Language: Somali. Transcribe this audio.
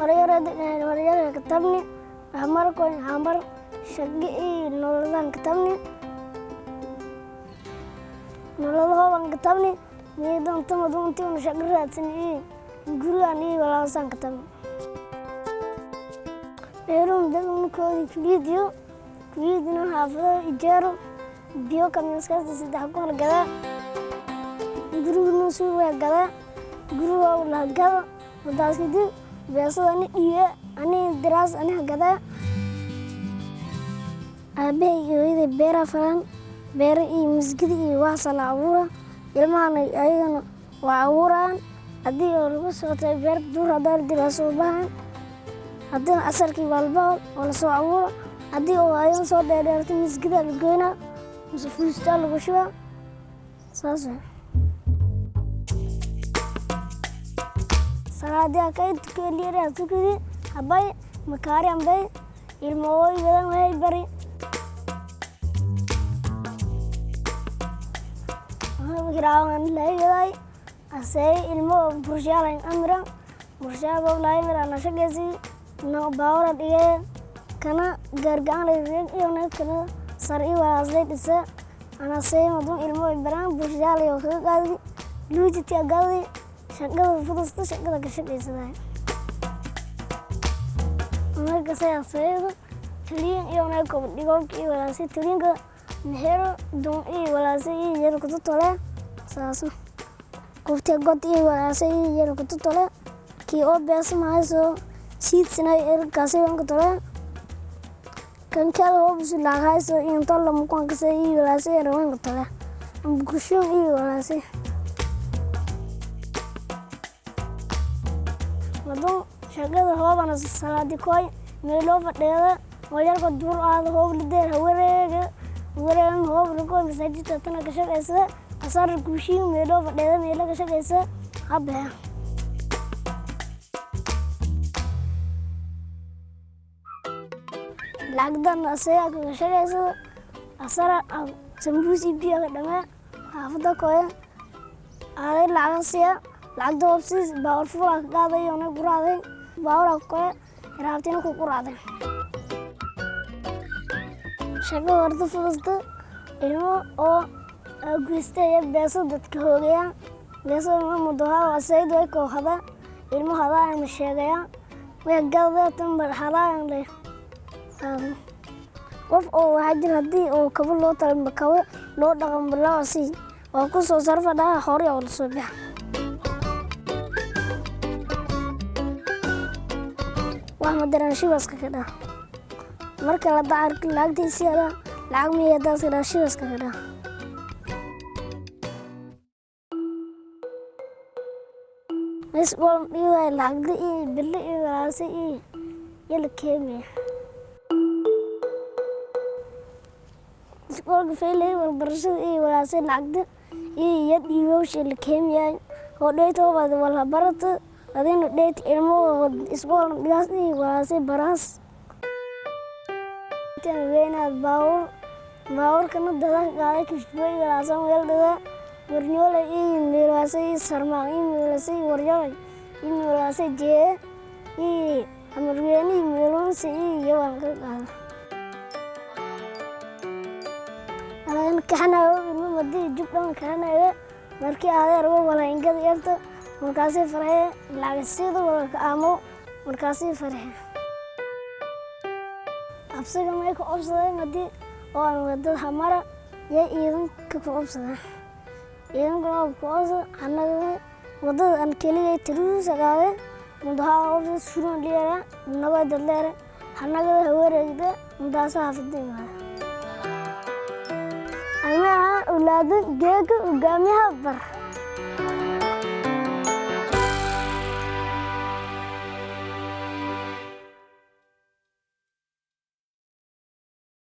Waryar katabni hamar ko hamar shaqi nololan katabni nololahoban katabni miidan tamadu intii una shaqo raadsan iyo gurigaan iyo walaasaan katabni dheerun dad unukoodi kuliidiyo kuliidina xaafado ijeero biyo kamiiskaasta 3 kun la gadaa, guriguna suugaa gadaa, guriga la gada. Madaas kadib beesada ani dhiibe, ani diraas ani gadaa. Aabahay iyo hooyaday beeraa falaan, beero iyo masgidi iyo waxaasa la abuura. Ilmahana ayagana waa abuurayaan. Haddii oo lagu socotay beerta duur haddaa la dilo soo baxan, haddana casarkii waa la waa lasoo abuura. Haddii oo ayada soo dheerdheerto, masgidaa la goynaa mise fuustaa lagu shubaa, saas waay. Salaadii akay tukaniyada tukadi habay makaari ambay ilmooy badan waxay bari hiraawan lahayaday asay ilmo burshaal amira burshaal lahay mira nashagasi no baawra dhige kana gargaan iyo kana sar i walaaslay dhisa ana say madun ilmo baran burshaal iyo kaga qaadi luujiti agadi shaqada fudasta shaqada ka shaqaysaday marka say asayda taliin iyo na ko dhigoobka iyo walaasay taliinka mexero dun iyo walaasay iyo yar ku tole saaso kufte god iyo walaasay iyo yar ku tole kii oo bees mahayso siidsanay erkaasi waan ku tole kan kale oo bisu laagayso iyo tola mukan kasay iyo walaasay yar waan ku tole ambukushun iyo walaasay madun shaqada hoobana salaadi koy meeloo fadheeda walyarka duur aada hoob lideer hawareega wareegan hoob lago masaajidka tana ka shaqaysa asar kuushiin meeloo fadheeda meelo ka shaqaysa habee. Lacagdan asaga kaga shaqaysa asara sambuus iyo biyo ka dhamee xaafada koya aaday lacag siya lacagda hobsiis baawar fuulaa ka qaaday oona guraaday baawara koya raabtina ku quraaday. Shaqada horta fududta ilmo oo guystay beeso dadka hoogaya beeso mudaha asayd way kooxada ilmo hadaa ama sheegaya way galada tan bar hadaa leh qof oo waxaa jira haddii oo kabo loo talin kabo loo dhaqan balaa si waa ku soo sarfa dhaha hore oo lasoo baxa wax ma daran shibaska ka dhaha marka la dacarka lacagtiisii adaa lacag miya haddaas ka dhaha shibaska ka dhaha isgool dhiiwaay lacagda iyo bille iyo walaase iyo yala keemaya iskoolka faylay waxbarashada iyo walaase lacagda iyo ya dhiibowsha la keemiyay oo dheyto baad wala barata adina dheyt ilmo iskool dhigaas iyo walaase baraas tan weynaad baawur baawurkana dada qaaday kishbooy walaasan weel dhada warnyoole iyo meelwaase iyo sarmaaq iyo meelwaase iyo waryabay iyo meelwaase jee iyo amarweeni iyo meelwanse iyo yawaan ka qaada alaan kaxanayo ilmo madii jub dhan kaxanayo markii adeer wala ingada yarta markaasay farxee lacag sida wala ka aamo markaasay farxee absiga may ku obsaday madii oo aan wadada hamara iyo ciidanka ku obsaday ciidankuna ku obsada annaga wadada aan keligay taruusa qaaday mudaha obsada surun liera nabad leera annaga hawareegda mudaasa xaafada imaada anaha awlaado geega hogaamiyaha bar.